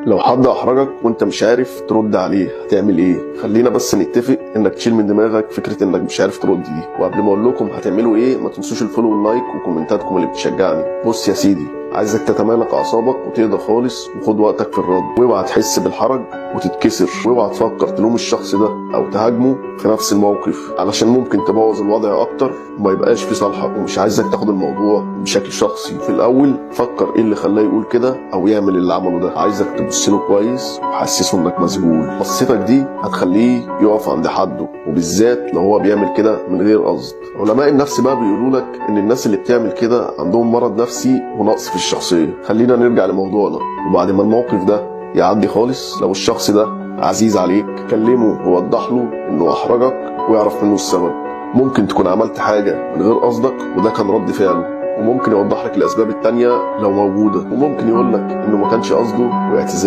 لو حد احرجك وانت مش عارف ترد عليه هتعمل ايه؟ خلينا بس نتفق انك تشيل من دماغك فكرة انك مش عارف ترد دي. وقبل ما اقول لكم هتعملوا ايه، ما تنسوش ال follow وال like وكومنتاتكم اللي بتشجعني. بص يا سيدي، عايزك تتمالك اعصابك وتهدى خالص وخد وقتك في الرد، واوعى تحس بالحرج وتتكسر، واوعى تفكر تلوم الشخص ده او تهاجمه في نفس الموقف، علشان ممكن تبوظ الوضع اكتر وما يبقاش في صالحك. ومش عايزك تاخد الموضوع بشكل شخصي. في الاول فكر ايه اللي خلاه يقول كده او يعمل اللي عمله ده. عايزك تبص له كويس وحسسه انك مذهول. بصيتك دي هتخليه يقف عند حده، وبالذات لو هو بيعمل كده من غير قصد. علماء النفس بقى بيقولوا لك ان الناس اللي بتعمل كده عندهم مرض نفسي ونقص في الشخصية. خلينا نرجع لموضوعنا. وبعد ما الموقف ده يعدي خالص، لو الشخص ده عزيز عليك كلمة ووضح له انه احرجك ويعرف منه السبب. ممكن تكون عملت حاجة من غير قصدك وده كان رد فعله، وممكن يوضح لك الاسباب التانية لو موجودة، وممكن يقول لك انه ما كانش قصده ويعتذر.